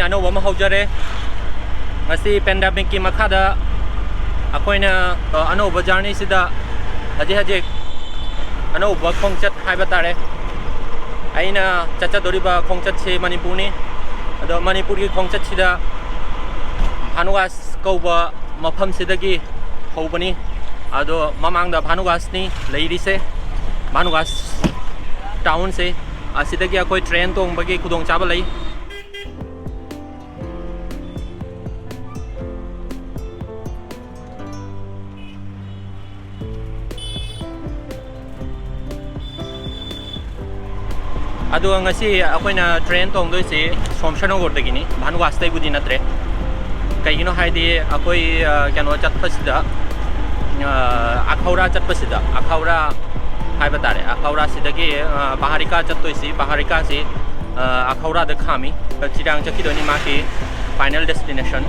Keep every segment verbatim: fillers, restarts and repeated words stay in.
ꯑꯅꯧꯕ ꯑꯃ ꯍꯧꯖꯔꯦ꯫ ꯉꯁꯤ ꯄꯦꯟꯗꯦꯃꯤꯛꯀꯤ ꯃꯈꯥꯗ ꯑꯩꯈꯣꯏꯅ, ꯑ, ꯑꯅꯧꯕ ꯖꯔꯅꯤꯁꯤꯗ ꯍꯧꯖꯤꯛ ꯍꯧꯖꯤꯛ ꯑꯅꯧꯕ ꯈꯣꯡꯆꯠ ꯍꯥꯏꯕ ꯇꯥꯔꯦ꯫ ꯑꯩꯅ ꯆꯠꯆꯗꯣꯔꯤꯕ ꯈꯣꯡꯆꯠꯁꯤ ꯃꯅꯤꯄꯨꯔꯅꯤ꯫ ꯑꯗꯣ ꯃꯅꯤꯄꯨꯔꯒꯤ ꯈꯣꯡꯆꯠꯁꯤꯗ ꯚꯥꯅꯨꯒꯥꯁ ꯀꯧꯕ ꯃꯐꯝꯁꯤꯗꯒꯤ ꯍꯧꯕꯅꯤ꯫ ꯑꯗꯣ ꯃꯃꯥꯡꯗ ꯚꯥꯅꯨꯒꯥꯁꯅꯤ ꯂꯩꯔꯤꯁꯦ, ꯚꯥꯅꯨꯒꯥꯁ ꯇꯥꯎꯟꯁꯦ꯫ ꯑꯁꯤꯗꯒꯤ ꯑꯩꯈꯣꯏ ꯇ꯭ꯔꯦꯟ ꯇꯣꯡꯕꯒꯤ ꯈꯨꯗꯣꯡꯆꯥꯕ ꯂꯩ꯫ ꯑꯗꯨꯒ ꯉꯁꯤ ꯑꯩꯈꯣꯏꯅ ꯇ꯭ꯔꯦꯟ ꯇꯣꯡꯗꯣꯏꯁꯤ ꯁꯣꯝꯁꯅꯒꯔꯗꯒꯤꯅꯤ, ꯚꯥꯅꯨꯒꯥꯁꯇꯩꯕꯨꯗꯤ ꯅꯠꯇ꯭ꯔꯦ꯫ ꯀꯩꯒꯤꯅꯣ ꯍꯥꯏꯗꯤ ꯑꯩꯈꯣꯏ, ꯑ, ꯀꯩꯅꯣ ꯆꯠꯄꯁꯤꯗ, ꯑ, ꯑꯈꯧꯔꯥ ꯆꯠꯄꯁꯤꯗ, ꯑꯈꯧꯔꯥ ꯍꯥꯏꯕ ꯇꯥꯔꯦ, ꯑꯈꯧꯔꯥꯁꯤꯗꯒꯤ, ꯑ, ꯄꯍꯥꯔꯤꯀꯥ ꯆꯠꯇꯣꯏꯁꯤ, ꯄꯍꯥꯔꯤꯀꯥꯁꯤ, ꯑ, ꯑꯈꯧꯔꯥꯗ ꯈꯥꯝꯃꯤ꯫ ꯆꯤꯔꯥꯡ ꯆꯠꯈꯤꯗꯣꯏꯅꯤ ꯃꯥꯒꯤ ꯐꯥꯏꯅꯦꯜ ꯗꯦꯁꯇꯤꯅꯦꯁꯟ꯫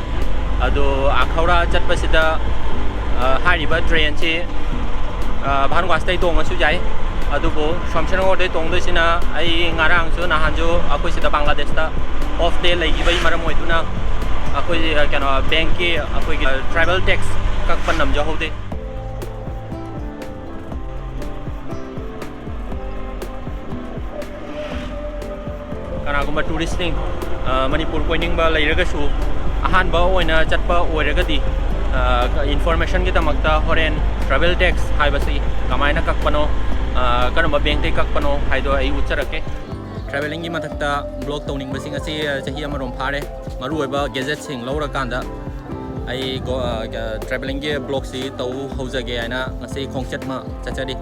ꯑꯗꯣ ꯑꯈꯧꯔꯥ ꯆꯠꯄꯁꯤꯗ, ꯑ, ꯍꯥꯏꯔꯤꯕ ꯇ꯭ꯔꯦꯟꯁꯤ, ꯑ, ꯚꯥꯅꯨꯒꯥꯁꯇꯩ ꯇꯣꯡꯉꯁꯨ ꯌꯥꯏ꯫ ꯑꯗꯨꯕꯨ ꯁꯣꯝꯁꯅꯒꯔꯗꯩ ꯇꯣꯡꯗꯣꯏꯁꯤꯅ, ꯑꯩ ꯉꯔꯥꯡꯁꯨ ꯅꯍꯥꯟꯁꯨ ꯑꯩꯈꯣꯏ ꯁꯤꯗ ꯕꯪꯒ꯭ꯂꯥꯗꯦꯁꯇ ꯑꯣꯐ ꯗꯦ ꯂꯩꯈꯤꯕꯒꯤ ꯃꯔꯝ ꯑꯣꯏꯗꯨꯅ ꯑꯩꯈꯣꯏ, ꯑ, ꯀꯩꯅꯣ, ꯕꯦꯡꯛꯀꯤ ꯑꯩꯈꯣꯏꯒꯤ ꯇ꯭ꯔꯥꯏꯕꯦꯜ ꯇꯦꯛꯁ ꯀꯛꯄ ꯅꯝꯖꯍꯧꯗꯦ꯫ ꯀꯅꯥꯒꯨꯝꯕ ꯇꯨꯔꯤꯁꯁꯤꯡ, ꯑ, ꯃꯅꯤꯄꯨꯔ ꯀꯣꯏꯅꯤꯡꯕ ꯂꯩꯔꯒꯁꯨ, ꯑꯍꯥꯟꯕ ꯑꯣꯏꯅ ꯆꯠꯄ ꯑꯣꯏꯔꯒꯗꯤ, ꯑ, ꯏꯟꯐꯣꯔꯃꯦꯁꯟꯒꯤꯗꯃꯛꯇ ꯍꯣꯔꯦꯟ ꯇ꯭ꯔꯥꯏꯕꯦꯜ ꯇꯦꯛꯁ ꯍꯥꯏꯕꯁꯤ ꯀꯃꯥꯏꯅ ꯀꯛꯄꯅꯣ, ꯑ, ꯀꯔꯝꯕ ꯕꯦꯡꯛꯇꯒꯤ ꯀꯛꯄꯅꯣ ꯍꯥꯏꯗꯣ ꯑꯩ ꯎꯠꯆꯔꯛꯀꯦ꯫ ꯇ꯭ꯔꯥꯏꯕꯦꯂꯤꯡꯒꯤ ꯃꯊꯛꯇ ꯕ꯭ꯂꯣꯛ ꯇꯧꯅꯤꯡꯕꯁꯤ ꯉꯁꯤ, ꯑ, ꯆꯍꯤ ꯑꯃꯔꯣꯝ ꯐꯥꯔꯦ꯫ ꯃꯔꯨꯑꯣꯏꯕ ꯒꯦꯖꯦꯠꯁꯤꯡ ꯂꯧꯔꯀꯥꯟꯗ ꯑꯩ ꯒꯣ-, ꯑ, ꯇ꯭ꯔꯥꯏꯕꯦꯂꯤꯡꯒꯤ ꯕ꯭ꯂꯣꯛꯁꯤ ꯇꯧ ꯍꯧꯖꯒꯦ ꯍꯥꯏꯅ ꯉꯁꯤ ꯈꯣꯡꯆꯠ ꯑꯃ ꯆꯠꯆꯔꯤ꯫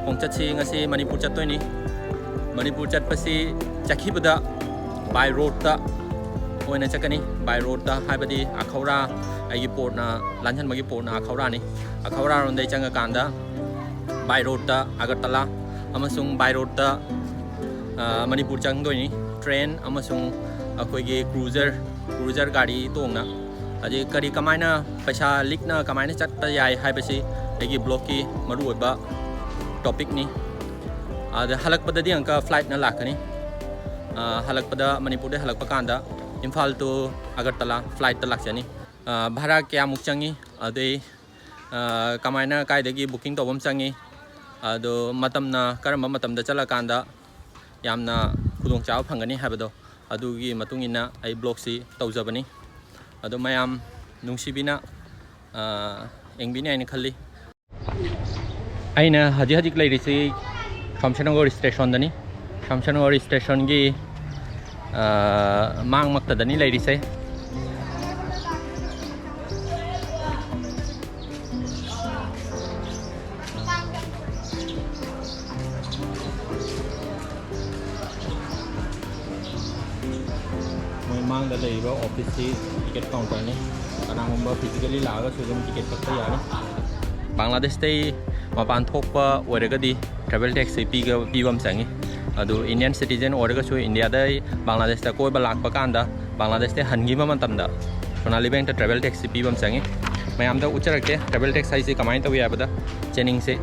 ꯈꯣꯡꯆꯠꯁꯤ ꯉꯁꯤ ꯃꯅꯤꯄꯨꯔ ꯆꯠꯇꯣꯏꯅꯤ꯫ ꯃꯅꯤꯄꯨꯔ ꯆꯠꯄꯁꯤ ꯆꯠꯈꯤꯕꯗ ꯕꯥꯏ ꯔꯣꯗꯇ ꯑꯣꯏꯅ ꯆꯠꯀꯅꯤ꯫ ꯕꯥꯏ ꯔꯣꯗꯇ ꯍꯥꯏꯕꯗꯤ ꯑꯈꯧꯔꯥ, ꯑꯩꯒꯤ ꯄꯣꯔꯠꯅ, ꯂꯥꯟꯖꯟꯕꯒꯤ ꯄꯣꯔꯠꯅ ꯑꯈꯧꯔꯥꯅꯤ꯫ ꯑꯈꯧꯔꯥꯔꯣꯝꯗꯒꯤ ꯆꯪꯉꯀꯥꯟꯗ ꯕꯥꯏ ꯔꯣꯗꯇ ꯑꯒꯔꯇꯂꯥ ꯑꯃꯁꯨꯡ ꯕꯥꯏ ꯔꯣꯗꯇ, ꯑ, ꯃꯅꯤꯄꯨꯔ ꯆꯪꯗꯣꯏꯅꯤ꯫ ꯇ꯭ꯔꯦꯟ ꯑꯃꯁꯨꯡ ꯑꯩꯈꯣꯏꯒꯤ ꯀ꯭ꯔꯨꯖꯔ, ꯀ꯭ꯔꯨꯖꯔ ꯒꯥꯔꯤ ꯇꯣꯡꯅ꯫ ꯑꯗꯩ ꯀꯔꯤ, ꯀꯃꯥꯏꯅ ꯄꯩꯁꯥ ꯂꯤꯛꯅ ꯀꯃꯥꯏꯅ ꯆꯠꯄ ꯌꯥꯏ ꯍꯥꯏꯕꯁꯤ ꯑꯩꯒꯤ ꯕ꯭ꯂꯣꯛꯀꯤ ꯃꯔꯨꯑꯣꯏꯕ ꯇꯣꯄꯤꯛꯅꯤ꯫ ꯑꯗ ꯍꯜꯂꯛꯄꯗꯗꯤ ꯑꯃꯨꯛꯀ ꯐ꯭ꯂꯥꯏꯠꯅ ꯂꯥꯛꯀꯅꯤ꯫ ꯑ, ꯍꯜꯂꯛꯄꯗ, ꯃꯅꯤꯄꯨꯔꯗ ꯍꯜꯂꯛꯄ ꯀꯥꯟꯗ Imphal to Agartala flight ꯇ ꯂꯥꯛꯆꯅꯤ꯫ ꯑ, ꯚꯔꯥ ꯀꯌꯥꯃꯨꯛ ꯆꯪꯉꯤ, ꯑꯗꯩ, ꯑ, ꯀꯃꯥꯏꯅ, ꯀꯥꯏꯗꯒꯤ booking ꯇꯧꯕ ꯑꯃ ꯆꯪꯉꯤ, ꯑꯗꯣ ꯃꯇꯝꯅ ꯀꯔꯝꯕ ꯃꯇꯝꯗ ꯆꯠꯂꯀꯥꯟꯗ ꯌꯥꯝꯅ ꯈꯨꯗꯣꯡꯆꯥꯕ ꯐꯪꯒꯅꯤ ꯍꯥꯏꯕꯗꯣ, ꯑꯗꯨꯒꯤ ꯃꯇꯨꯡ ꯏꯟꯅ ꯑꯩ vlog ꯁꯤ ꯇꯧꯖꯕꯅꯤ꯫ ꯑꯗꯣ ꯃꯌꯥꯝ ꯅꯨꯡꯁꯤꯕꯤꯅ, ꯑ, ꯌꯦꯡꯕꯤꯅꯤ ꯍꯥꯏꯅ ꯈꯜꯂꯤ꯫ ꯑꯩꯅ ꯍꯧꯖꯤꯛ ꯍꯧꯖꯤꯛ ꯂꯩꯔꯤꯁꯤ ꯁꯝꯁꯅꯒꯔ station ꯗꯅꯤ꯫ ꯁꯝꯁꯅꯒꯔ station ꯒꯤ, ꯑ, ꯃꯥꯡꯃꯛꯇꯗꯅꯤ ꯂꯩꯔꯤꯁꯦ꯫ ꯃꯣꯏ ꯃꯥꯡꯗ ꯂꯩꯔꯤꯕ office ꯁꯤ ticket counter ꯅꯤ꯫ ꯀꯅꯥꯒꯨꯝꯕ physically ꯂꯥꯛꯑꯒꯁꯨ ꯑꯗꯨꯝ ticket ꯀꯛꯄ ꯌꯥꯅꯤ꯫ ꯕꯪꯒ꯭ꯂꯥꯗꯦꯁꯇꯩ ꯃꯄꯥꯟ ꯊꯣꯛꯄ ꯑꯣꯏꯔꯒꯗꯤ travel tax ꯁꯤ ꯄꯤꯒ-, ꯄꯤꯕ ꯑꯃ ꯆꯪꯉꯤ꯫ ꯑꯗꯨ Indian citizen ꯑꯣꯏꯔꯒꯁꯨ ꯏꯟꯗꯤꯌꯥꯗ ꯕꯪꯒ꯭ꯂꯥꯗꯦꯁꯇ ꯀꯣꯏꯕ ꯂꯥꯛꯄ ꯀꯥꯟꯗ, ꯕꯪꯒ꯭ꯂꯥꯗꯦꯁꯇ ꯍꯟꯈꯤꯕ ꯃꯇꯝꯗ ꯁꯣꯅꯥꯂꯤ ꯕꯦꯡꯛꯇ travel tax ꯁꯤ ꯄꯤꯕ ꯑꯃ ꯆꯪꯉꯤ꯫ ꯃꯌꯥꯝꯗ ꯎꯠꯆꯔꯛꯀꯦ travel tax ꯍꯥꯏꯁꯤ ꯀꯃꯥꯏꯅ ꯇꯧꯏ ꯍꯥꯏꯕꯗ, ꯆꯦꯅꯤꯡꯁꯦ꯫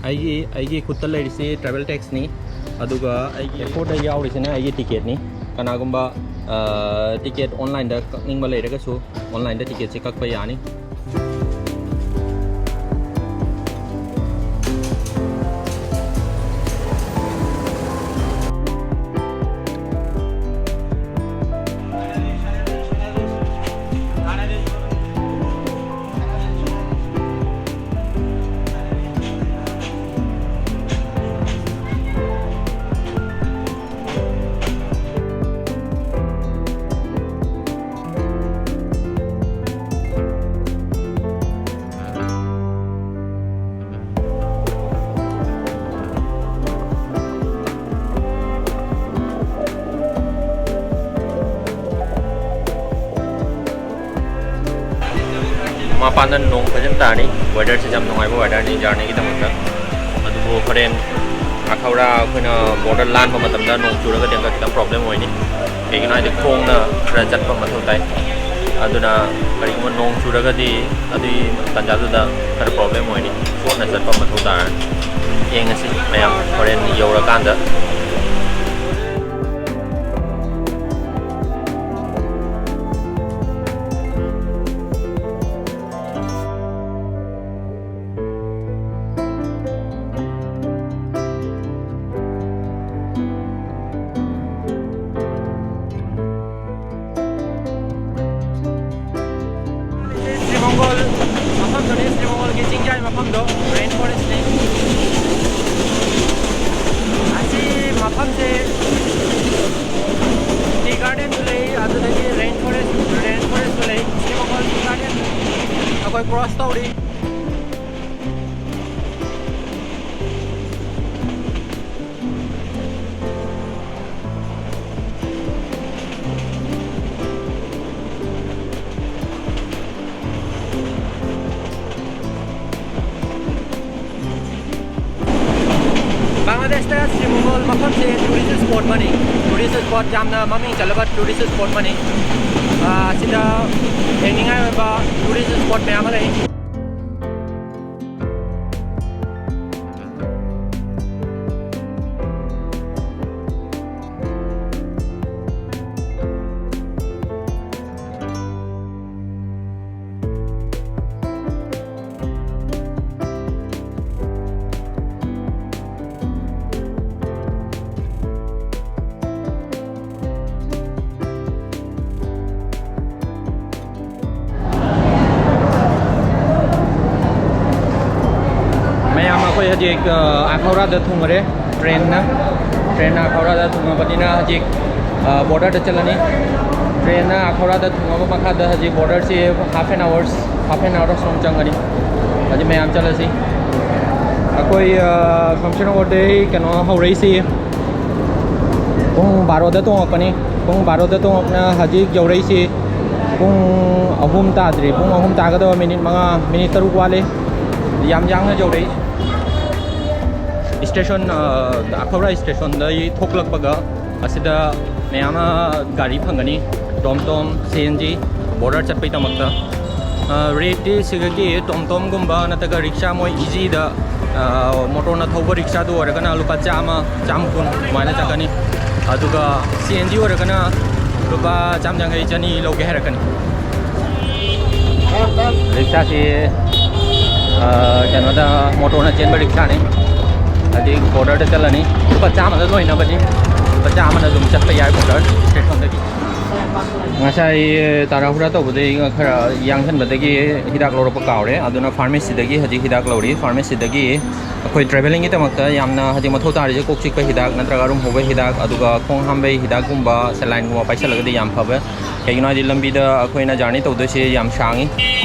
ꯑꯩꯒꯤ, ꯑꯩꯒꯤ ꯈꯨꯠꯇ ꯂꯩꯔꯤꯁꯤ travel tax ꯅꯤ, ꯑꯗꯨꯒ ꯑꯩꯒꯤ airport ꯇ ꯌꯥꯎꯔꯤꯁꯤꯅ ꯑꯩꯒꯤ ticket ꯅꯤ꯫ ꯀꯅꯥꯒꯨꯝꯕ, ꯑ, ticket online ꯗ ꯀꯛꯅꯤꯡꯕ ꯂꯩꯔꯒꯁꯨ online ꯗ ticket ꯁꯦ ꯀꯛꯄ ꯌꯥꯅꯤ꯫ ꯃꯄꯥꯟꯗ ꯅꯣꯡ ꯐꯖꯅ ꯇꯥꯔꯤ꯫ Weather ꯁꯤ ꯌꯥꯝ ꯅꯨꯡꯉꯥꯏꯕ weather ꯅꯤ journey ꯒꯤꯗꯃꯛꯇ꯫ ꯑꯗꯨꯕꯨ ꯍꯣꯔꯦꯟ ꯑꯈꯧꯔꯥ ꯑꯩꯈꯣꯏꯅ border ꯂꯥꯟꯕ ꯃꯇꯝꯗ ꯅꯣꯡ ꯆꯨꯔꯒꯗꯤ ꯑꯃꯨꯛꯀ ꯈꯤꯇꯪ problem ꯑꯣꯏꯅꯤ꯫ ꯀꯩꯒꯤꯅꯣ ꯍꯥꯏꯗꯤ ꯈꯣꯡꯅ ꯈꯔ ꯆꯠꯄ ꯃꯊꯧ ꯇꯥꯏ꯫ ꯑꯗꯨꯅ ꯀꯔꯤꯒꯨꯝꯕ ꯅꯣꯡ ꯆꯨꯔꯒꯗꯤ ꯑꯗꯨꯒꯤ ꯇꯥꯟꯖꯥꯗꯨꯗ ꯈꯔ problem ꯑꯣꯏꯅꯤ꯫ ꯈꯣꯡꯅ ꯆꯠꯄ ꯃꯊꯧ ꯇꯥꯔꯅꯤ꯫ ꯌꯦꯡꯉꯁꯤ ꯃꯌꯥꯝ ꯍꯣꯔꯦꯟ ꯌꯧꯔꯀꯥꯟꯗ꯫ ꯁ꯭ꯔꯤꯃꯪꯒꯣꯜ ꯃꯐꯝꯗꯨꯅꯤ, ꯁ꯭ꯔꯤꯃꯪꯒꯣꯜꯒꯤ ꯆꯤꯡꯖꯥꯏ ꯃꯐꯝꯗꯣ, rain forestꯅꯤ꯫ ꯑꯁꯤ ꯃꯐꯝꯁꯦ tea gardenꯁꯨ ꯂꯩ, ꯑꯗꯨꯗꯒꯤ rain forest, rain forestꯁꯨ ꯂꯩ꯫ ꯁ꯭ꯔꯤꯃꯪꯒꯣꯜ tea garden ꯑꯩꯈꯣꯏ cross ꯇꯧꯔꯤ꯫ ꯕꯪꯒ꯭ꯂꯥꯗꯦꯁꯇ ꯁ꯭ꯔꯤꯃꯪꯒꯣꯜ ꯃꯐꯝꯁꯦ tourist spot ꯑꯃꯅꯤ꯫ Tourist spot, ꯌꯥꯝꯅ ꯃꯃꯤꯡ ꯆꯠꯂꯕ tourist spot ꯑꯃꯅꯤ꯫ ꯑꯥ, ꯁꯤꯗ ꯌꯦꯡꯅꯤꯡꯉꯥꯏ ꯑꯣꯏꯕ tourist spot ꯃꯌꯥꯝ ꯑꯃ ꯂꯩ꯫ ꯃꯌꯥꯝ, ꯑꯩꯈꯣꯏ ꯍꯧꯖꯤꯛ, ꯑ, ꯑꯥꯈꯧꯔꯥꯗ ꯊꯨꯡꯉꯔꯦ꯫ Trainꯅ, trainꯅ ꯑꯥꯈꯧꯔꯥꯗ ꯊꯨꯡꯉꯕꯅꯤꯅ ꯍꯧꯖꯤꯛ, ꯑ, borderꯗ ꯆꯠꯂꯅꯤ꯫ Trainꯅ ꯑꯥꯈꯧꯔꯥꯗ ꯊꯨꯡꯉꯕ ꯃꯈꯥꯗ ꯍꯧꯖꯤꯛ borderꯁꯤ half an hours, half an hour ꯁꯨꯝ ꯆꯪꯒꯅꯤ꯫ ꯍꯧꯖꯤꯛ ꯃꯌꯥꯝ ꯆꯠꯂꯁꯤ꯫ ꯑꯩꯈꯣꯏ, ꯑ, ꯁꯝꯁꯅꯒꯔꯗꯩ ꯀꯩꯅꯣ ꯍꯧꯔꯛꯏꯁꯤ ꯄꯨꯡ ꯕꯥꯔꯣꯗ ꯇꯣꯡꯉꯛꯄꯅꯤ꯫ ꯄꯨꯡ ꯕꯥꯔꯣꯗ ꯇꯣꯡꯉꯛꯄꯅ ꯍꯧꯖꯤꯛ ꯌꯧꯔꯛꯏꯁꯤ ꯄꯨꯡ ꯑꯍꯨꯝ ꯇꯥꯗ꯭ꯔꯤ꯫ ꯄꯨꯡ ꯑꯍꯨꯝ ꯇꯥꯒꯗꯕ minute ꯃꯉꯥ, minute ꯇꯔꯨꯛ ꯋꯥꯠꯂꯤ꯫ ꯌꯥꯝ ꯌꯥꯡꯅ ꯌꯧꯔꯛꯏ꯫ Station, ꯑ, ꯑꯥꯈꯧꯔꯥ stationꯗꯒꯤ ꯊꯣꯛꯂꯛꯄꯒ ꯑꯁꯤꯗ ꯃꯌꯥꯝ ꯑꯃ ꯒꯥꯔꯤ ꯐꯪꯒꯅꯤ, TomTom, C N G꯫ Border ꯆꯠꯄꯩꯗꯃꯛꯇ꯫ ꯔꯦꯠꯇꯤ ꯁꯤꯗꯒꯤ ꯇꯣꯝꯇꯣꯝꯒꯨꯝꯕ ꯅꯠꯇ꯭ꯔꯒ ꯔꯤꯛꯁꯥ, ꯃꯣꯏ ꯏꯖꯤꯗ, ꯃꯣꯇꯣꯔꯅ ꯊꯧꯕ ꯔꯤꯛꯁꯥꯗꯨ ꯑꯣꯏꯔꯒꯅ ꯂꯨꯄꯥ ꯆꯥꯝꯃ, ꯆꯥꯝꯃ ꯀꯨꯟ ꯑꯗꯨꯃꯥꯏꯅ ꯆꯠꯀꯅꯤ꯫ ꯑꯗꯨꯒ ꯁꯤ ꯑꯦꯟ ꯖꯤ ꯑꯣꯏꯔꯒꯅ ꯂꯨꯄꯥ ꯆꯥꯝ ꯌꯥꯡꯈꯩ, ꯆꯅꯤ ꯂꯧꯒꯦ ꯍꯥꯏꯔꯛꯀꯅꯤ꯫ ꯔꯤꯛꯁꯥꯁꯤ, ꯑ, ꯀꯩꯅꯣꯗ, ꯃꯣꯇꯣꯔꯅ ꯆꯦꯟꯕ ꯔꯤꯛꯁꯥꯅꯤ꯫ ꯍꯧꯖꯤꯛ ꯕꯣꯔꯗꯔꯗ ꯆꯠꯂꯅꯤ꯫ ꯂꯨꯄꯥ ꯆꯥꯝꯃꯗ ꯂꯣꯏꯅꯕꯅꯤ꯫ ꯂꯨꯄꯥ ꯆꯥꯝꯃꯅ ꯑꯗꯨꯝ ꯆꯠꯄ ꯌꯥꯏ ꯕꯣꯔꯗꯔ ꯁ꯭ꯇꯦꯁꯟꯗꯒꯤ꯫ ꯉꯁꯥꯏ ꯇꯥꯔꯥꯍꯨꯔꯥ ꯇꯧꯕꯗꯒꯤ ꯈꯔ ꯌꯥꯡꯁꯟꯕꯗꯒꯤ ꯍꯤꯗꯥꯛ ꯂꯧꯔꯛꯄ ꯀꯥꯎꯔꯦ꯫ ꯑꯗꯨꯅ ꯐꯥꯔꯃꯦꯁꯤꯗꯒꯤ ꯍꯧꯖꯤꯛ ꯍꯤꯗꯥꯛ ꯂꯧꯔꯤ꯫ ꯐꯥꯔꯃꯦꯁꯤꯗꯒꯤ ꯑꯩꯈꯣꯏ ꯇ꯭ꯔꯦꯚꯦꯂꯤꯡꯒꯤꯗꯃꯛꯇ ꯌꯥꯝꯅ ꯍꯧꯖꯤꯛ ꯃꯊꯧ ꯇꯥꯔꯤꯁꯦ ꯀꯣꯛ ꯆꯤꯛꯄ ꯍꯤꯗꯥꯛ ꯅꯠꯇ꯭ꯔꯒ ꯑꯔꯨꯝ ꯍꯧꯕ ꯍꯤꯗꯥꯛ, ꯑꯗꯨꯒ ꯈꯣꯡ ꯍꯥꯝꯕꯩ ꯍꯤꯗꯥꯛꯀꯨꯝꯕ, ꯁꯦꯂꯥꯏꯟꯒꯨꯝꯕ ꯄꯥꯏꯁꯜꯂꯒꯗꯤ ꯌꯥꯝ ꯐꯕ꯫ ꯀꯩꯒꯤꯅꯣ ꯍꯥꯏꯗꯤ ꯂꯝꯕꯤꯗ ꯑꯩꯈꯣꯏꯅ ꯖꯔꯅꯤ ꯇꯧꯗꯣꯏꯁꯦ ꯌꯥꯝ ꯁꯥꯡꯉꯤ꯫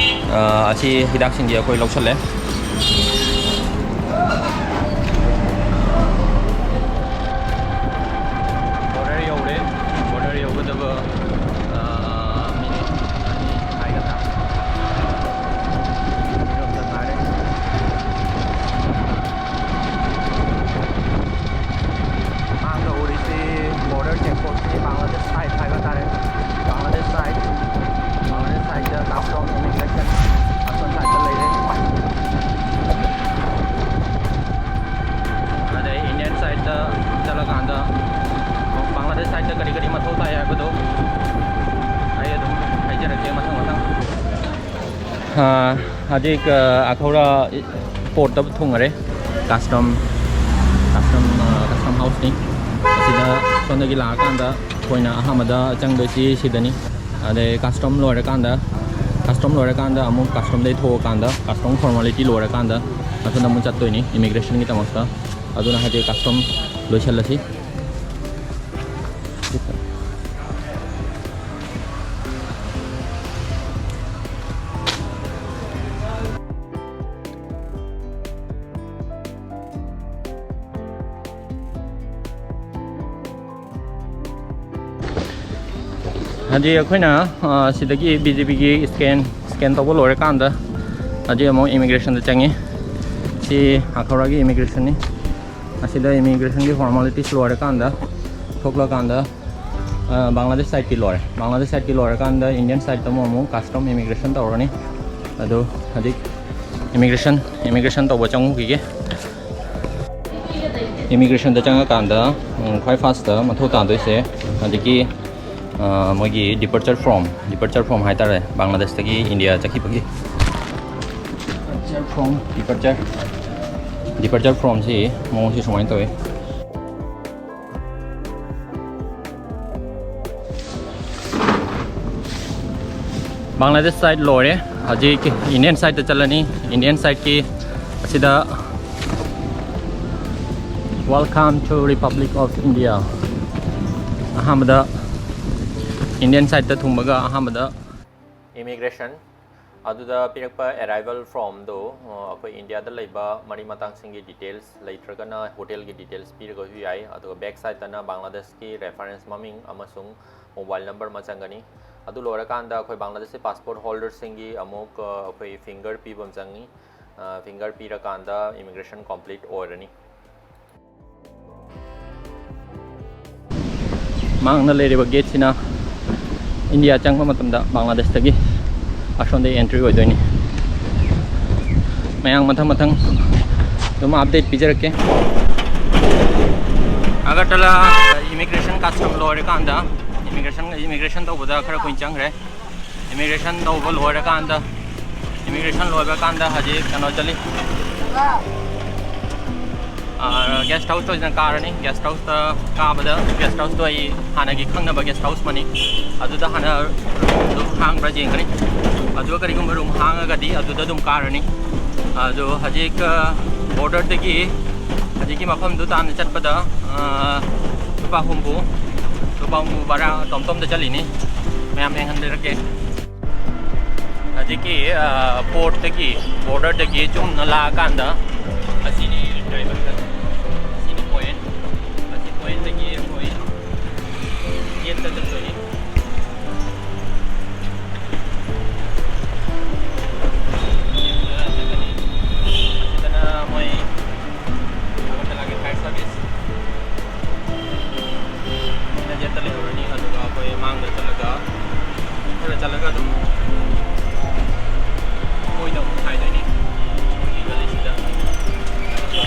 ꯑ, ꯑꯁꯤ ꯍꯤꯗꯥꯛꯁꯤꯡꯁꯦ ꯑꯩꯈꯣꯏ ꯂꯧꯁꯜꯂꯦ꯫ ꯕꯣꯔꯗꯔ ꯌꯧꯔꯦ꯫ ꯕꯣꯔꯗꯔ ꯌꯧꯒꯗꯕ, ꯑ, ꯃꯤꯅꯤꯠ ꯑꯅꯤ ꯍꯥꯏꯒꯗ꯭ꯔꯥ? ꯃꯤꯅꯤꯠ ꯑꯃꯇ ꯉꯥꯏꯔꯦ꯫ ꯃꯥꯡꯗ ꯎꯔꯤꯁꯤ ꯕꯣꯔꯗꯔ ꯆꯦꯛ ꯄꯣꯁꯀꯤ ꯕꯪꯒ꯭ꯂꯥꯗꯦꯁ ꯁꯥꯏꯠ ꯍꯥꯏꯕ ꯇꯥꯔꯦ꯫ ꯕꯪꯒ꯭ꯂꯥꯗꯦꯁ ꯁꯥꯏꯠ, ꯕꯪꯒ꯭ꯂꯥꯗꯦꯁ ꯁꯥꯏꯠꯇ ꯀꯥꯁꯇꯝ ꯏꯃꯤꯒ꯭ꯔꯦꯁꯟ ꯑꯁꯣꯝ ꯁꯥꯏꯠꯇ ꯂꯩꯔꯦ꯫ ꯑꯗꯩ ꯏꯟꯗꯤꯌꯟ ꯁꯥꯏꯠꯇ ꯆꯠꯂꯀꯥꯟꯗ ꯕꯪꯒ꯭ꯂꯥꯗꯦꯁ ꯁꯥꯏꯠꯇ ꯀꯔꯤ ꯀꯔꯤ ꯃꯊꯧ ꯇꯥꯏ ꯍꯥꯏꯕꯗꯣ ꯑꯩ ꯑꯗꯨꯝ ꯍꯥꯏꯖꯔꯛꯀꯦ ꯃꯊꯪ ꯃꯊꯪ꯫ ꯑ, ꯍꯧꯖꯤꯛ, ꯑ, ꯑꯈꯧꯔꯥ ꯄꯣꯔꯠꯇ ꯊꯨꯡꯉꯔꯦ꯫ ꯀꯁꯇꯝ, ꯀꯁꯇꯝ, ꯑ, ꯀꯁꯇꯝ ꯍꯥꯎꯁꯅꯤ꯫ ꯑꯁꯤꯗ ꯁꯣꯝꯗꯒꯤ ꯂꯥꯛꯑꯀꯥꯟꯗ ꯑꯩꯈꯣꯏꯅ ꯑꯍꯥꯟꯕꯗ ꯆꯪꯗꯣꯏꯁꯤ ꯁꯤꯗꯅꯤ꯫ ꯑꯗꯩ ꯀꯁꯇꯝ ꯂꯣꯏꯔꯀꯥꯟꯗ, ꯀꯁꯇꯝ ꯂꯣꯏꯔꯀꯥꯟꯗ ꯑꯃꯨꯛ ꯀꯁꯇꯝꯗꯩ ꯊꯣꯛꯑꯀꯥꯟꯗ, ꯀꯁꯇꯝ ꯐꯣꯔꯃꯥꯂꯤꯇꯤ ꯂꯣꯏꯔꯀꯥꯟꯗ ꯃꯊꯟꯗ ꯑꯃꯨꯛ ꯆꯠꯇꯣꯏꯅꯤ ꯏꯃꯤꯒ꯭ꯔꯦꯁꯟꯒꯤꯗꯃꯛꯇ꯫ ꯑꯗꯨꯅ ꯍꯧꯖꯤꯛ ꯀꯁꯇꯝ ꯂꯣꯏꯁꯜꯂꯁꯤ꯫ ꯍꯥꯏꯗꯤ ꯑꯩꯈꯣꯏꯅ, ꯑ, ꯁꯤꯗꯒꯤ ꯚꯤ ꯖꯤ ꯄꯤꯒꯤ ꯁ꯭ꯀꯦꯟ, ꯁ꯭ꯀꯦꯟ ꯇꯧꯕ ꯂꯣꯏꯔꯀꯥꯟꯗ ꯍꯧꯖꯤꯛ ꯑꯃꯨꯛ ꯏꯃꯤꯒ꯭ꯔꯦꯁꯟꯗ ꯆꯪꯉꯤ꯫ ꯁꯤ ꯑꯈꯧꯔꯥꯒꯤ ꯏꯃꯤꯒ꯭ꯔꯦꯁꯟꯅꯤ꯫ ꯑꯁꯤꯗ ꯏꯃꯤꯒ꯭ꯔꯦꯁꯟꯒꯤ ꯐꯣꯔꯃꯥꯂꯤꯇꯤꯁ ꯂꯣꯏꯔꯀꯥꯟꯗ ꯊꯣꯛꯂꯀꯥꯟꯗ ꯕꯪꯒ꯭ꯂꯥꯗꯦꯁ ꯁꯥꯏꯠꯀꯤ ꯂꯣꯏꯔꯦ꯫ ꯕꯪꯒ꯭ꯂꯥꯗꯦꯁ ꯁꯥꯏꯠꯀꯤ ꯂꯣꯏꯔꯀꯥꯟꯗ ꯏꯟꯗꯤꯌꯟ ꯁꯥꯏꯠꯇ ꯑꯃꯨꯛ ꯑꯃꯨꯛ ꯀꯁꯇꯝ ꯏꯃꯤꯒ꯭ꯔꯦꯁꯟ ꯇꯧꯔꯅꯤ꯫ ꯑꯗꯨ ꯍꯧꯖꯤꯛ ꯏꯃꯤꯒ꯭ꯔꯦꯁꯟ ꯏꯃꯤꯒ꯭ꯔꯦꯁꯟ ꯇꯧꯕ ꯆꯪꯉꯨꯈꯤꯒꯦ꯫ ꯏꯃꯤꯒ꯭ꯔꯦꯁꯟꯗ ꯆꯪꯉꯀꯥꯟꯗ, ꯎꯝ, ꯈ꯭ꯋꯥꯏ ꯐꯥꯔꯁꯇ ꯃꯊꯧ ꯇꯥꯗꯣꯏꯁꯦ ꯍꯧꯖꯤꯛꯀꯤ, ꯑ, ꯃꯣꯏꯒꯤ ꯗꯤꯄꯔꯆꯔ ꯐꯣꯔꯝ, ꯗꯤꯄꯔꯆꯔ ꯐꯣꯔꯝ ꯍꯥꯏꯇꯥꯔꯦ, ꯕꯪꯒ꯭ꯂꯥꯗꯦꯁꯇꯒꯤ ꯏꯟꯗꯤꯌꯥ ꯆꯠꯈꯤꯕꯒꯤ ꯗꯤꯄꯔꯆꯔ ꯐꯣꯔꯝ, ꯗꯤꯄꯔꯆꯔ, ꯗꯤꯄꯔꯆꯔ ꯐꯣꯔꯝꯁꯤ ꯃꯑꯣꯡꯁꯤ ꯁꯨꯃꯥꯏꯅ ꯇꯧꯋꯤ꯫ ꯕꯪꯒ꯭ꯂꯥꯗꯦꯁ ꯁꯥꯏꯠ ꯂꯣꯏꯔꯦ꯫ ꯍꯧꯖꯤꯛ ꯏꯟꯗꯤꯌꯟ ꯁꯥꯏꯠꯇ ꯆꯠꯂꯅꯤ꯫ ꯏꯟꯗꯤꯌꯟ ꯁꯥꯏꯠꯀꯤ ꯑꯁꯤꯗ "Welcome to Republic of India", ꯑꯍꯥꯟꯕꯗ ꯏꯟꯗꯤꯌꯟ ꯁꯥꯏꯠꯇ ꯊꯨꯡꯕꯒ ꯑꯍꯥꯟꯕꯗ ꯏꯃꯤꯒ꯭ꯔꯦꯁꯟ ꯑꯗꯨꯗ ꯄꯤꯔꯛꯄ ꯑꯦꯔꯥꯏꯚꯦꯜ ꯐꯣꯔꯝꯗꯣ, ꯑ, ꯑꯩꯈꯣꯏ ꯏꯟꯗꯤꯌꯥꯗ ꯂꯩꯕ ꯃꯔꯤ ꯃꯇꯥꯡꯁꯤꯡꯒꯤ ꯗꯤꯇꯦꯜꯁ ꯂꯩꯇ꯭ꯔꯒꯅ ꯍꯣꯇꯦꯜꯒꯤ ꯗꯤꯇꯦꯜꯁ ꯄꯤꯔꯒꯁꯨ ꯌꯥꯏ꯫ ꯑꯗꯨꯒ ꯕꯦꯛ ꯁꯥꯏꯠꯇꯅ ꯕꯪꯒ꯭ꯂꯥꯗꯦꯁꯀꯤ ꯔꯦꯐꯔꯦꯟꯁ ꯃꯃꯤꯡ ꯑꯃꯁꯨꯡ ꯃꯣꯕꯥꯏꯜ ꯅꯝꯕꯔ ꯑꯃ ꯆꯪꯒꯅꯤ꯫ ꯑꯗꯨ ꯂꯣꯏꯔꯀꯥꯟꯗ ꯑꯩꯈꯣꯏ ꯕꯪꯒ꯭ꯂꯥꯗꯦꯁꯀꯤ ꯄꯥꯁꯄꯣꯔꯠ ꯍꯣꯜꯗꯔꯁꯤꯡꯒꯤ ꯑꯃꯨꯛ, ꯑ, ꯑꯩꯈꯣꯏ ꯐꯤꯡꯒꯔ ꯄꯤꯕ ꯑꯃ ꯆꯪꯉꯤ꯫ ꯑ, ꯐꯤꯡꯒꯔ ꯄꯤꯔꯀꯥꯟꯗ ꯏꯃꯤꯒ꯭ꯔꯦꯁꯟ ꯀꯣꯝꯄ꯭ꯂꯤꯠ ꯑꯣꯏꯔꯅꯤ꯫ ꯃꯥꯡꯗ ꯂꯩꯔꯤꯕ ꯒꯦꯠꯁꯤꯅ ꯏꯟꯗꯤꯌꯥ ꯆꯪꯕ ꯃꯇꯝꯗ ꯕꯪꯒ꯭ꯂꯥꯗꯦꯁꯇꯒꯤ ꯑꯁꯣꯝꯗ ꯑꯦꯟꯇ꯭ꯔꯤ ꯑꯣꯏꯗꯣꯏꯅꯤ꯫ ꯃꯌꯥꯝ ꯃꯊꯪ ꯃꯊꯪ ꯑꯗꯨꯝ ꯑꯞꯗꯦꯠ ꯄꯤꯖꯔꯛꯀꯦ꯫ ꯑꯒꯔꯇꯂꯥ ꯏꯃꯤꯒ꯭ꯔꯦꯁꯟ ꯀꯁꯇꯝ ꯂꯣꯏꯔꯀꯥꯟꯗ, ꯏꯃꯤꯒ꯭ꯔꯦꯁꯟ, ꯏꯃꯤꯒ꯭ꯔꯦꯁꯟ ꯇꯧꯕꯗ ꯈꯔ ꯀꯨꯏꯅ ꯆꯪꯈ꯭ꯔꯦ꯫ ꯏꯃꯤꯒ꯭ꯔꯦꯁꯟ ꯇꯧꯕ ꯂꯣꯏꯔꯀꯥꯟꯗ, ꯏꯃꯤꯒ꯭ꯔꯦꯁꯟ ꯂꯣꯏꯕ ꯀꯥꯟꯗ ꯍꯧꯖꯤꯛ ꯀꯩꯅꯣ ꯆꯠꯂꯤ꯫ ꯑꯥ, ꯒꯦꯁ ꯍꯥꯎꯁꯇ ꯑꯣꯏꯅ ꯀꯥꯔꯅꯤ꯫ ꯒꯦꯁ ꯍꯥꯎꯁꯇ ꯀꯥꯕꯗ, ꯒꯦꯁ ꯍꯥꯎꯁꯇꯣ ꯑꯩ ꯍꯥꯟꯅꯒꯤ ꯈꯪꯅꯕ ꯒꯦꯁ ꯍꯥꯎꯁ ꯑꯃꯅꯤ꯫ ꯑꯗꯨꯗ ꯍꯥꯟꯅ ꯔꯨꯝ ꯍꯥꯡꯕ꯭ꯔꯥ ꯌꯦꯡꯒꯅꯤ꯫ ꯑꯗꯨꯒ ꯀꯔꯤꯒꯨꯝꯕ ꯔꯨꯝ ꯍꯥꯡꯉꯒꯗꯤ ꯑꯗꯨꯗ ꯑꯗꯨꯝ ꯀꯥꯔꯅꯤ꯫ ꯑꯗꯣ ꯍꯧꯖꯤꯛ, ꯑ, ꯕꯣꯔꯗꯔꯗꯒꯤ ꯍꯧꯖꯤꯛꯀꯤ ꯃꯐꯝꯗꯨ ꯇꯥꯟꯅ ꯆꯠꯄꯗ, ꯑ, ꯂꯨꯄꯥ ꯍꯨꯝꯐꯨ, ꯂꯨꯄꯥ ꯍꯨꯝꯐꯨ ꯚꯔꯥ ꯇꯣꯝ ꯇꯣꯝꯗ ꯆꯠꯂꯤꯅꯤ꯫ ꯃꯌꯥꯝ ꯌꯦꯡꯍꯟꯖꯔꯛꯀꯦ꯫ ꯍꯧꯖꯤꯛꯀꯤ, ꯑ, ꯄꯣꯔꯠꯇꯒꯤ, ꯕꯣꯔꯗꯔꯗꯒꯤ ꯆꯨꯝꯅ ꯂꯥꯛꯑꯀꯥꯟꯗ ꯑꯁꯤꯅꯤ ꯗ꯭ꯔꯥꯏꯚꯔ, ꯑꯁꯤꯅꯤ ꯄꯣꯏꯟ, ꯑꯁꯤ ꯄꯣꯏꯟꯗꯒꯤ ꯑꯩꯈꯣꯏ ꯒꯦꯠꯇ ꯆꯠꯇꯣꯏꯅꯤ꯫ ꯑꯁꯤꯗꯅ ꯃꯣꯏ ꯑꯒꯔꯇꯂꯥꯒꯤ ꯐꯥꯌꯔ ꯁꯥꯔꯚꯤꯁ꯫ ꯑꯁꯤꯅ ꯒꯦꯠꯇ ꯂꯩꯍꯧꯔꯅꯤ꯫ ꯈꯔ ꯆꯠꯂꯒ ꯑꯗꯨꯝ ꯃꯣꯏꯗ ꯑꯃꯨꯛ ꯍꯥꯏꯗꯣꯏꯅꯤ, ꯃꯣꯏꯒꯤ ꯒꯥꯔꯤꯁꯤꯗ꯫ ꯑꯗꯨꯒ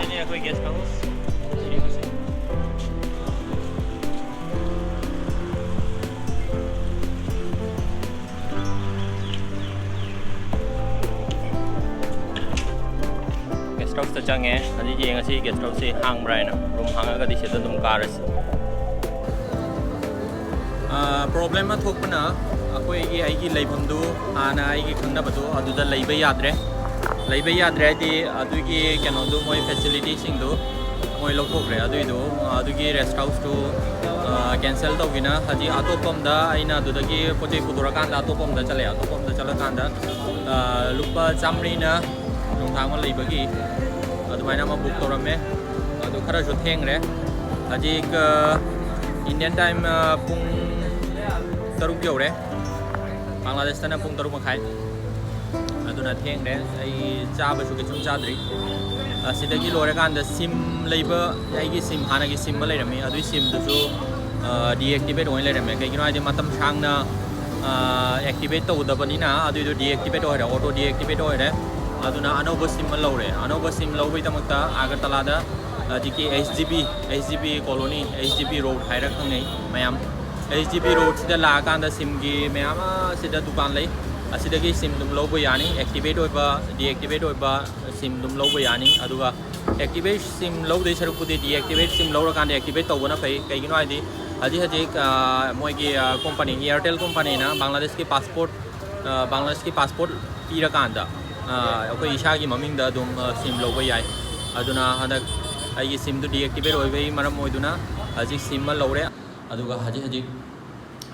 ꯁꯤꯅꯤ ꯑꯩꯈꯣꯏ guest house꯫ Guest houseꯇ ꯆꯪꯉꯦ꯫ ꯑꯗꯨꯗꯤ ꯌꯦꯡꯉꯁꯤ guest houseꯁꯤ ꯍꯥꯡꯕ꯭ꯔꯥ ꯍꯥꯏꯅ꯫ Room ꯍꯥꯡꯉꯒꯗꯤ ꯁꯤꯗ ꯑꯗꯨꯝ ꯀꯥꯔꯁꯤ꯫ ꯑꯥ, problem ꯑꯃ ꯊꯣꯛꯄꯅ, ꯑꯩꯈꯣꯏꯒꯤ, ꯑꯩꯒꯤ ꯂꯩꯐꯝꯗꯨ, ꯍꯥꯟꯅ ꯑꯩꯒꯤ ꯈꯪꯅꯕꯗꯨ ꯑꯗꯨꯗ ꯂꯩꯕ ꯌꯥꯗ꯭ꯔꯦ꯫ ꯂꯩꯕ ꯌꯥꯗ꯭ꯔꯦ ꯍꯥꯏꯗꯤ, ꯑꯗꯨꯒꯤ ꯀꯩꯅꯣꯗꯨ, ꯃꯣꯏ facilityꯁꯤꯡꯗꯨ ꯃꯣꯏ ꯂꯧꯊꯣꯛꯈ꯭ꯔꯦ꯫ ꯑꯗꯨꯏꯗꯨ, ꯑꯗꯨꯒꯤ rest houseꯇꯨ, ꯑꯥ, cancel ꯇꯧꯒꯦꯅ, ꯍꯥꯏꯗꯤ ꯑꯇꯣꯞꯄ ꯑꯃꯗ, ꯑꯩꯅ ꯑꯗꯨꯗꯒꯤ ꯄꯣꯠ ꯆꯩ ꯄꯨꯊꯣꯔꯀꯥꯟꯗ ꯑꯇꯣꯞꯄ ꯑꯃꯗ ꯆꯠꯂꯦ꯫ ꯑꯇꯣꯞꯄ ꯑꯃꯗ ꯆꯠꯂꯀꯥꯟꯗ, ꯑꯥ, ꯂꯨꯄꯥ ꯆꯥꯝꯃꯔꯤꯅ ꯅꯨꯡꯗꯥꯡ ꯑꯃ ꯂꯩꯕꯒꯤ ꯑꯗꯨꯃꯥꯏꯅ ꯑꯃ book ꯇꯧꯔꯝꯃꯦ꯫ ꯑꯗꯨ ꯈꯔꯁꯨ ꯊꯦꯡꯈ꯭ꯔꯦ꯫ ꯍꯧꯖꯤꯛ, ꯑꯥ, Indian time, ꯑꯥ, ꯄꯨꯡ ꯇꯔꯨꯛ ꯌꯧꯔꯦ꯫ ꯕꯪꯒ꯭ꯂꯥꯗꯦꯁꯇꯅ ꯄꯨꯡ ꯇꯔꯨꯛ ꯃꯈꯥꯏ꯫ ꯑꯗꯨꯅ ꯊꯦꯡꯈ꯭ꯔꯦ꯫ ꯑꯩ ꯆꯥꯕꯁꯨ ꯀꯩꯁꯨꯝ ꯆꯥꯗ꯭ꯔꯤ꯫ ꯑꯁꯤꯗꯒꯤ ꯂꯣꯏꯔꯀꯥꯟꯗ sim ꯂꯩꯕ, ꯑꯩꯒꯤ sim, ꯍꯥꯟꯅꯒꯤ sim ꯑꯃ ꯂꯩꯔꯝꯃꯤ, ꯑꯗꯨꯒꯤ simꯗꯨꯁꯨ, ꯑ, deactivate ꯑꯣꯏꯅ ꯂꯩꯔꯝꯃꯦ꯫ ꯀꯩꯒꯤꯅꯣ ꯍꯥꯏꯗꯤ ꯃꯇꯝ ꯁꯥꯡꯅ, ꯑ, activate ꯇꯧꯗꯕꯅꯤꯅ ꯑꯗꯨꯏꯗꯣ deactivate ꯑꯣꯏꯔꯦ, auto deactivate ꯑꯣꯏꯔꯦ꯫ ꯑꯗꯨꯅ ꯑꯅꯧꯕ sim ꯑꯃ ꯂꯧꯔꯦ꯫ ꯑꯅꯧꯕ sim ꯂꯧꯕꯒꯤꯗꯃꯛꯇ ꯑꯒꯔꯇꯂꯥꯗ ꯍꯧꯖꯤꯛꯀꯤ H G B, H G B colony, H G B road ꯍꯥꯏꯔ ꯈꯪꯅꯩ ꯃꯌꯥꯝ꯫ H G B roadꯁꯤꯗ ꯂꯥꯛꯑꯀꯥꯟꯗ simꯒꯤ ꯃꯌꯥꯝ ꯑꯃ ꯁꯤꯗ ꯗꯨꯀꯥꯟ ꯂꯩ꯫ ꯑꯁꯤꯗꯒꯤ sim ꯑꯗꯨꯝ ꯂꯧꯕ ꯌꯥꯅꯤ꯫ Activate ꯑꯣꯏꯕ, deactivate ꯑꯣꯏꯕ sim ꯑꯗꯨꯝ ꯂꯧꯕ ꯌꯥꯅꯤ꯫ ꯑꯗꯨꯒ activate sim ꯂꯧꯗꯣꯏ ꯁꯔꯨꯛꯄꯨꯗꯤ deactivate sim ꯂꯧꯔꯀꯥꯟꯗ activate ꯇꯧꯕꯅ ꯐꯩ꯫ ꯀꯩꯒꯤꯅꯣ ꯍꯥꯏꯗꯤ ꯍꯧꯖꯤꯛ ꯍꯧꯖꯤꯛ, ꯑ, ꯃꯣꯏꯒꯤ, ꯑ, company Airtel companyꯅ ꯕꯪꯒ꯭ꯂꯥꯗꯦꯁꯀꯤ passport, ꯑ, ꯕꯪꯒ꯭ꯂꯥꯗꯦꯁꯀꯤ passport ꯄꯤꯔꯀꯥꯟꯗ, ꯑ, ꯑꯩꯈꯣꯏ ꯏꯁꯥꯒꯤ ꯃꯃꯤꯡꯗ ꯑꯗꯨꯝ, ꯑ, sim ꯂꯧꯕ ꯌꯥꯏ꯫ ꯑꯗꯨꯅ ꯍꯟꯗꯛ ꯑꯩꯒꯤ simꯗꯨ deactivate ꯑꯣꯏꯕꯒꯤ ꯃꯔꯝ ꯑꯣꯏꯗꯨꯅ ꯍꯧꯖꯤꯛ sim ꯑꯃ ꯂꯧꯔꯦ꯫ ꯑꯗꯨꯒ ꯍꯧꯖꯤꯛ ꯍꯧꯖꯤꯛ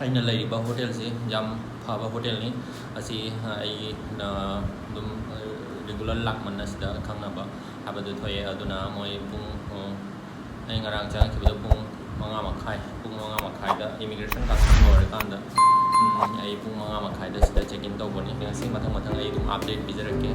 ꯑꯩꯅ ꯂꯩꯔꯤꯕ ꯍꯣꯇꯦꯜꯁꯤ ꯌꯥꯝ ꯐꯕ ꯍꯣꯇꯦꯜꯅꯤ꯫ ꯑꯁꯤ, ꯑ, ꯑꯩ, ꯑ, ꯑꯗꯨꯝ, ꯑ, regular ꯂꯥꯛꯃꯟꯅ ꯁꯤꯗ ꯈꯪꯅꯕ ꯍꯥꯏꯕꯗꯨ ꯊꯣꯛꯑꯦ꯫ ꯑꯗꯨꯅ ꯃꯣꯏ ꯄꯨꯡ, ꯑ, ꯑꯩ ꯉꯔꯥꯡ ꯆꯪꯉꯛꯈꯤꯕꯗ ꯄꯨꯡ ꯃꯉꯥ ꯃꯈꯥꯏ, ꯄꯨꯡ ꯃꯉꯥ ꯃꯈꯥꯏꯗ immigration custom ꯂꯣꯏꯔꯀꯥꯟꯗ, ꯎꯝ, ꯑꯩ ꯄꯨꯡ ꯃꯉꯥ ꯃꯈꯥꯏꯗ ꯁꯤꯗ check in ꯇꯧꯕꯅꯤ꯫ ꯉꯁꯤ ꯃꯊꯪ ꯃꯊꯪ ꯑꯩ ꯑꯗꯨꯝ update ꯄꯤꯖꯔꯛꯀꯦ꯫